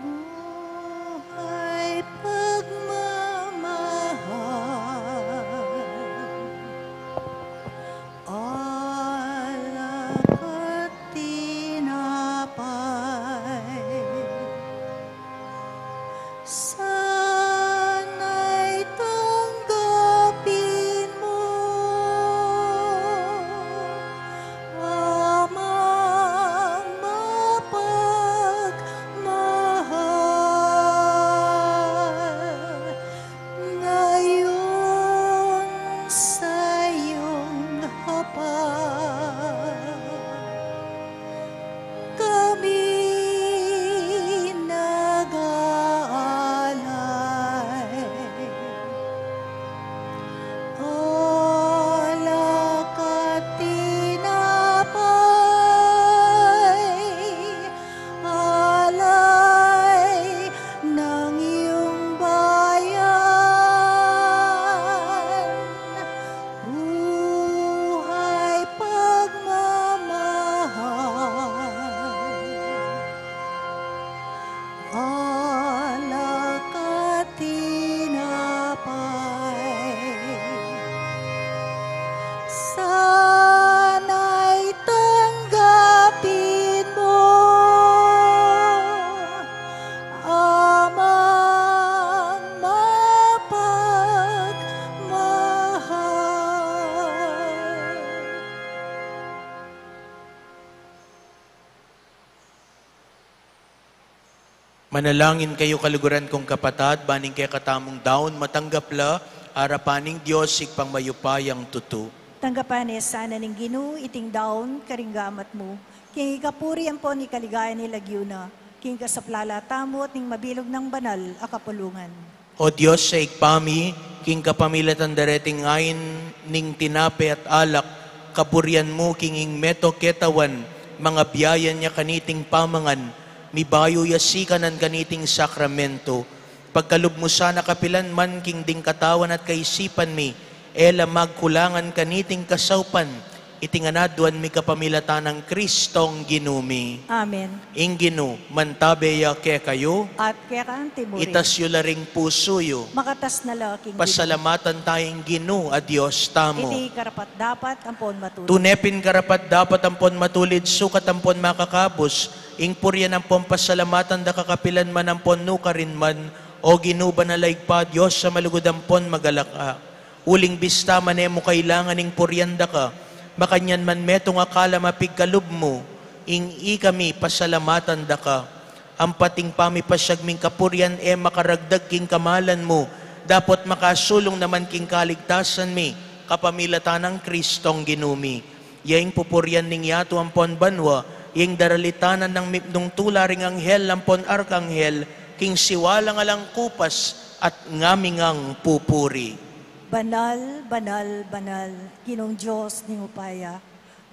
Buhay pagmamahal, alak at tinapay, sana'y tang Manalangin kayu, kaluguran kung kapatad, ban ing kekatamung daun matanggap la arapan ning Dios Ibpang mayupayang tutu. Tanggapan ne sana ning Ginu iting daun karing gamat mu, king ikapuri ampon ikaligaya ning lagyu na, king kasaplalan tamu at ning mabilug nang banal a kapulungan. O Dios a Ibpa mi, king kapamilatan da reting ain ning tinape at alak, kaburian mu king ing meto ketawan, mangabiayan ya kaniting pamangan, mibayu ya sikanan kaniting sakramento. Pagkalub mu sana kapilan man king ding katawan at kaisipan mi, e la magkulangan kaniting kasaupan, iti ngan aduan mi kapamilatan nang Kristong Ginu mi. Amen. Ing Ginu mantabe ya kekayu. At keka antimurin. Itas yu la ring pusu yu. Makatas na la king Ginu. Pasalamatan taya ing Ginu a Dios tamu. Iti karapat-dapat ampon matulid. Tune pin karapat-dapat ampon matulid, sukat ampon makakabus, ing purian ampon pasalamatan da ka kapilan man ampon nukarin man, O Ginu, banal a Ibpa, Dios a malugud ampon magalak a. Uling bista man e mu kailangan ing purian da ka, makanyan man metung a kalam a pigkalub mu, ing ikami pasalamatan da ka. Ampat ing pamipasyag ming kapurian e makaragdag king kamalan mu, dapot makasulung naman king kaligtasan mi, kapamilatan nang Kristong Ginu mi. Ya ing pupurian ning yatu ampon banua, ya ing daralitanan nang mipnung tula ring anghel ampon arkanghel, king siwalang alang kupas at ngamingang pupuri. Banal, banal, banal, Ginung Dios ning upaya.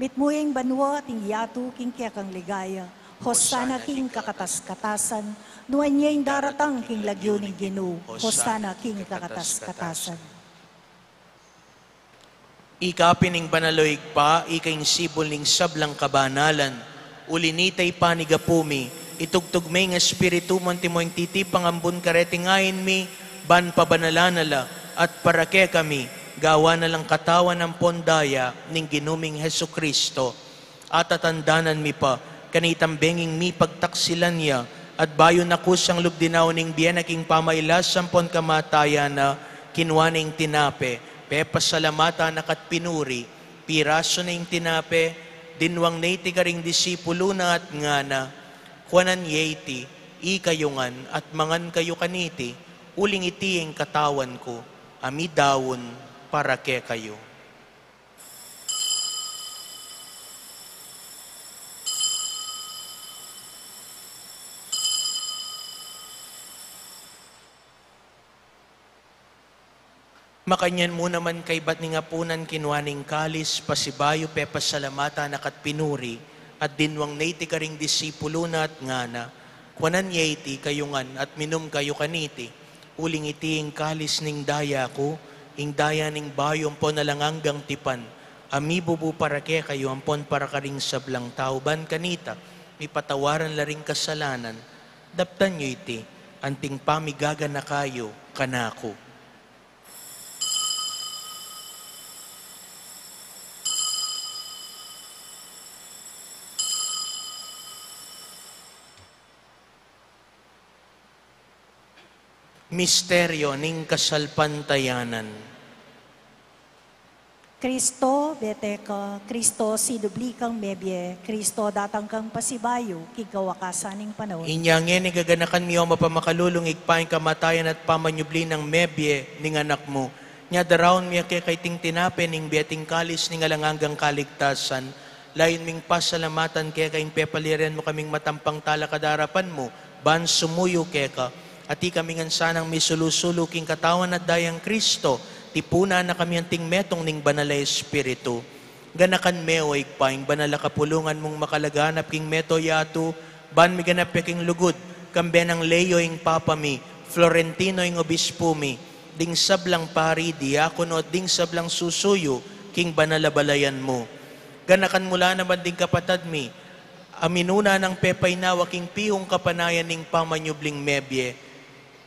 Mitmu ya ing banua at ing yatu king kekang ligaya. Hosana king kakatas-katasan. Nuan ya ing daratang king lagyu ning Ginu. Hosana king kakatas-katasan. Ika pin ing banal, o Ibpa, ika ing sibul ning sablang kabanalan. Uli nita, ipanigapu mi, itugtug me ing Espiritu mu antimo ing titipang ambun kareting ain mi, ban pabanalan na la, at para kekami, gawan na lang katawan ampon daya ning Ginu ming Jesucristo. Atatandanan mi pa, kanitang benging mipagtaksilan ya, at bayu na kusang lub dinaun ing bie na king pamailas ampon kamatayan na, kinua ne ing tinape, pepasalamatan na ka't pinuri, pirasu ne ing tinape, dinwang ne iti karing disipulu na at ngana, kuanan ye iti, ikayu ngan at mangan kayu kaniti, uling iti ing katawan ku, a midaun para kekayu. Makanyan mu naman kaybat ning apunan kinua ne ing kalis, pasibayu pepasalamatan na ka't pinuri, at dinwang ne iti karing disipulu na at ngana, kuanan ye iti kayu ngan at minum kayu kaniti, uling iti ing kalis ning daya ku, ing daya ning bayu ampon alang anggang tipan, a mibubu para kekayu ampon para karing sablang tau ban kanita mipatawaran la ring kasalanan. Daptan yu iti, anting pamigaganaka yu kanaku. Misteryo ning kasalpantayanan. Kristo, bete ka, Kristo, sinubli kang mebie, Kristo, datang kang pasibayu, king kawakasan ning panaun. Inya ngeni gaganakan mi, o mapamakalulung Ibpa, ing kamatayan at pamanyubli nang mebie ning Anak mu. Nya daraun mi keka iting tinape ning bie at ing kalis ning alang anggang kaligtasan. Layun ming pasalamatan keka ing pepaliran mu kaming matampang talakad king arapan mu, ban sumuyu keka, at ikami ngan sanang misulu-sulu king katawan at dayang Kristo, tipunan na kami anting metung ning Banal a Espiritu. Ganakan me, o Ibpa, ing banal a kapulungan mung makalaganap king meto yatu, ban miganap ya king lugud, kambe nang Leo ing Papa mi, Florentino ing Obispu mi, ding sablang pari, diakono, at ding sablang susuyu king banal a balayan mu. Ganakan mu la naman ding kapatad mi a minuna nang pepainawa king piung kapanayan ning pamanyubling mebie.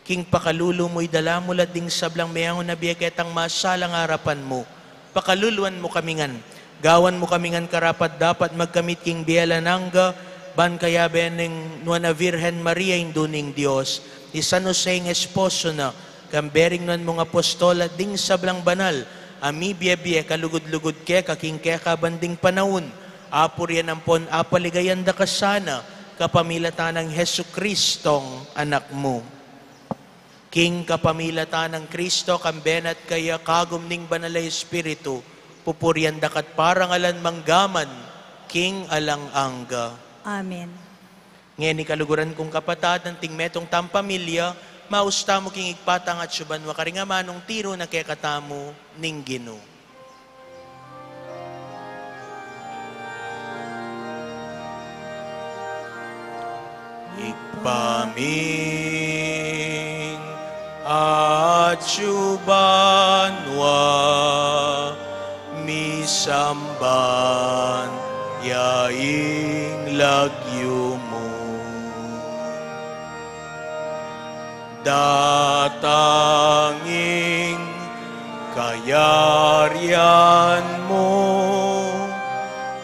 King pakalulu mu idala mu la ding sablang meangu na bie ketang masalang arapan mu. Pakaluluan mu kami ngan. Gawan mu kami ngan karapat-dapat magkamit king bie alang angga, ban kayabe ning Nuan a Virgen Maria, Indu ning Dios, i San Jose ing esposo na, kambe ring nuan mung apostol at ding sablang banal a mibie-bie kalugud-lugud keka king kekaban ding panaun, apurian ampon apaligayan da ka sana, Kapamilatan nang Jesucristong Anak mu. King kapamilatan nang Kristo, kambe na at kaya, kagum ning Banal a Espiritu, pupurian da ka at parangalan mangga man king alang angga. Amen. Ngeni kaluguran kung kapatad, anting metung tang pamilya, maus tamu king Ibpa tang atsu banua karing amanung tiru na kekatamu ning Ginu. Ibpa ming atsu banua, misamban ya ing lagyu mu. Datang ing kayarian mu,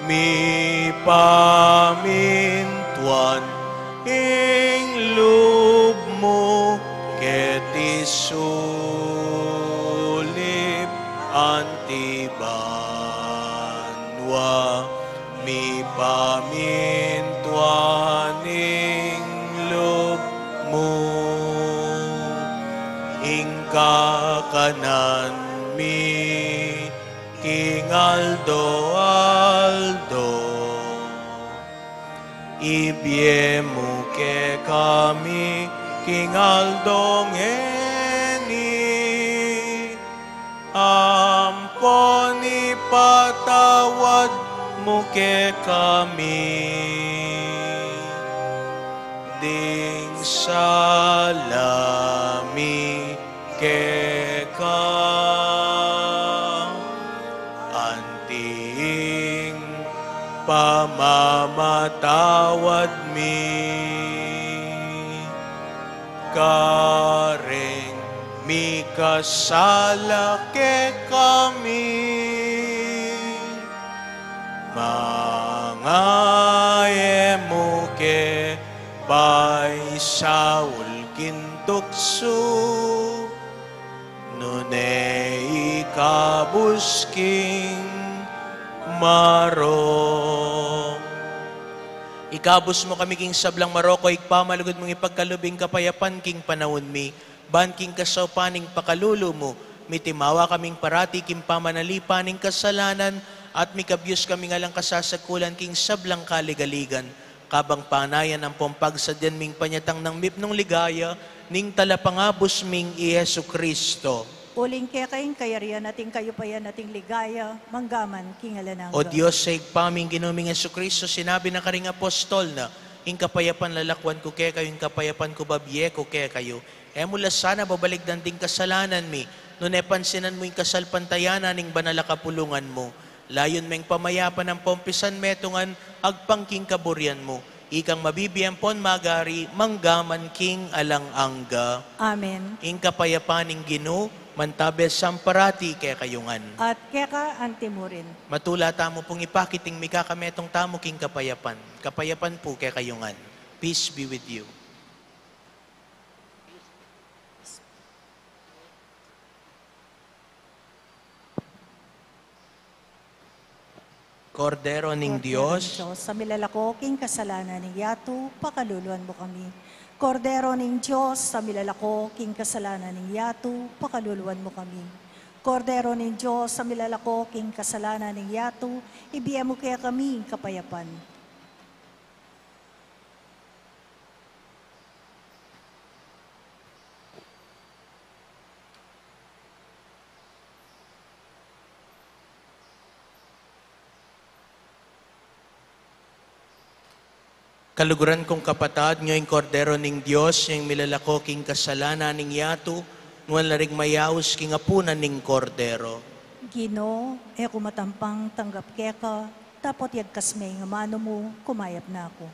mipamintuan ing lub mu keti sulip anti banua. Mipamintuan ing lub mu, ing kakanan mi king aldo-aldo ibie mu kekami king aldo ngeni, ampon ipatawad mu kekami ding sala mi keka, anti ing pamamatawad mi kareng mikasala kekami. Manga e mu ke paisaul king tuksu, nune ikabus king marok. Ikabus mu kami king sablang marok, O Ibpa, malugud mung ipagkalub ing kapayapan king panaun mi, ban king kasaupan ning pakalulu mu, mitimawa kaming parati king pamanalipan ning kasalanan, at mikabyus kaming alang kasasagkulan king sablang kaligaligan, kabang panayan ampong pagsadyan ming panyatang nang mipnung ligaya ning Talapangabus ming i Jesucristo. Uling keka ing kayarian at ing kayupayan at ing ligaya, mangga man king alang angga. O Dios a Ibpa ming Ginu ming Jesucristo, sinabi na karing apostol na, ing kapayapan lalakwan ku kekayu, ing kapayapan ku babie ku kekayu. E mu la sana babalikdan ding kasalanan mi, nune pansinan mu ing kasalpantayanan ning banal a kapulungan mu. Layun meng pamayapan ampong pisanmetungan agpang king kaburian mu. Ikang mabibie ampon mag-ari mangga man king alang angga. Amen. Ing kapayapan ning Ginu mantabe sang parati kekayu ngan. At keka anti mu rin. Matula tamu pung ipakit ing mikakametung tamu king kapayapan. Kapayapan pu kekayu ngan. Peace be with you. Kordero ning Dios. Kordero ning Dios, a milalako king kasalanan ning yatu, pakaluluan mu kami. Kordero ning Dios, a milalako king kasalanan ning yatu, pakaluluan mu kami. Kordero ning Dios, a milalako king kasalanan ning yatu, ibie mu kekami ing kapayapan. Kaluguran kung kapatad, nyo ing Kordero ning Dios, yang milalako king kasalanan ning yatu, nuan la ring mayaus king apunan ning Kordero. Ginu, e ku matampang tanggap keka, dapot yagkas me ing amanu mu, kumayap na ku.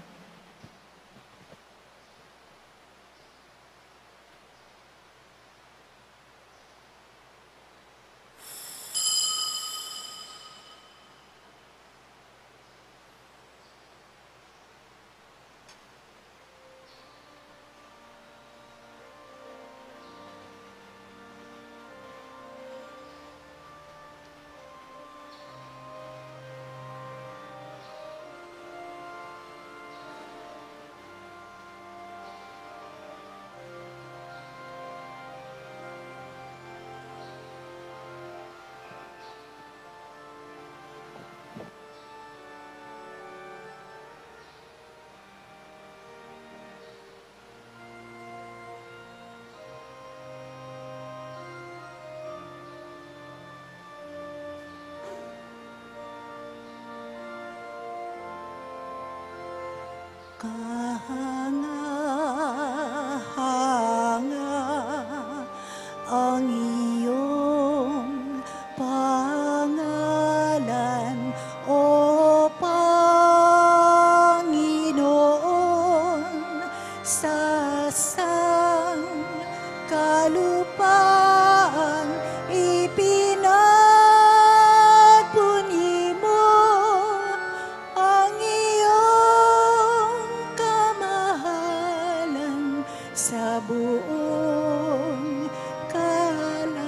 Hanga, hanga ang iyong pangalan, O Panginoon, sa sangkalupaan ipinagbunyi mo ang iyong kamahalan sa buong kalangitan.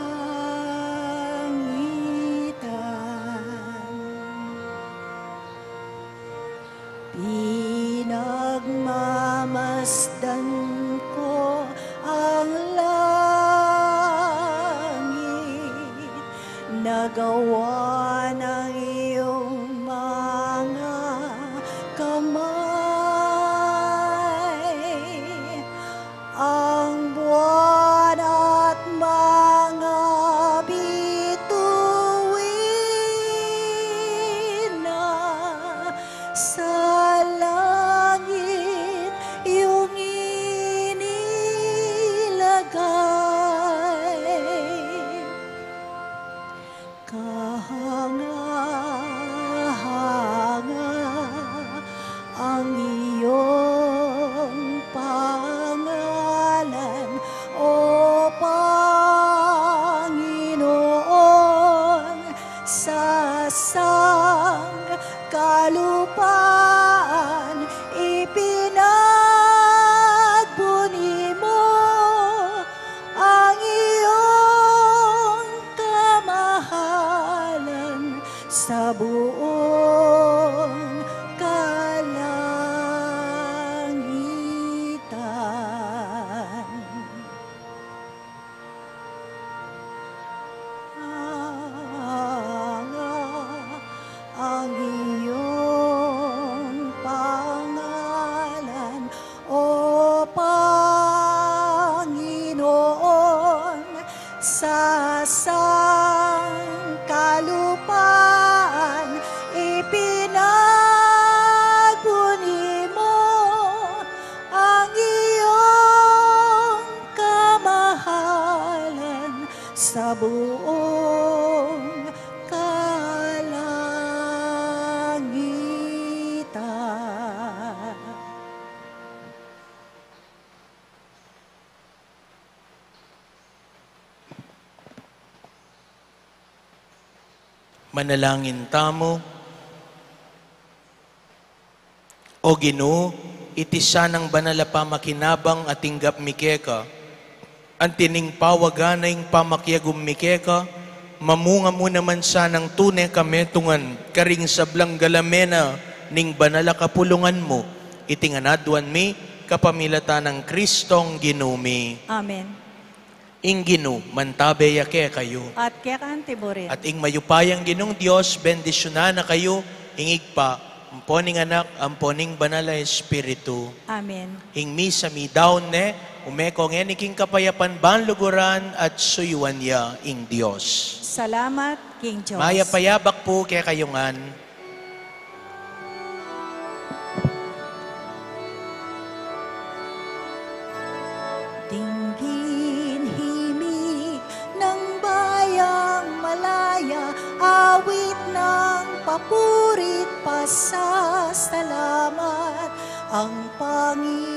Pinagmamasdan ko ang langit na gawa ng iyong mga kamay, ang buwan at mga bituin na sa langit iyong inilagay. Kahanga-hanga ang iyong pangalan, O Panginoon, sa sangkalupaan ipinagbunyi mo ang iyong kamahalan sa buong kalangitan. Hanga ang iyong pangalan, O Panginoon, sa sangkalupaan ipinagbunyi mo ang iyong kamahalan sa buong kalangitan. Manalangin tamu. O Ginu, iti sanang banal a pamakinabang a tinggap mi keka, anti ning pawagan na ing pamakiagum mi keka, mamunga mu naman sanang tune kametungan karing sablang galame na ning banal a kapulungan mu. Iti ngan aduan mi kapamilatan nang Kristong Ginu mi. Amen. Ing Ginu mantabe ya kekayu. At keka antiburin. At ing mayupayang Ginung Dios bendisyunan na kayu, ing Ibpa, ampo ning Anak, ampo ning Banal a Espiritu. Amen. Ing misa midaun ne, ume ko ngeni king kapayapan ban luguran at suyuan ya ing Dios. Salamat king Dios. Mayap a yabak pu kekayu ngan. Dinggin himig ng bayang malaya, awit ng papuri't pasasalamat, ang Panginoon.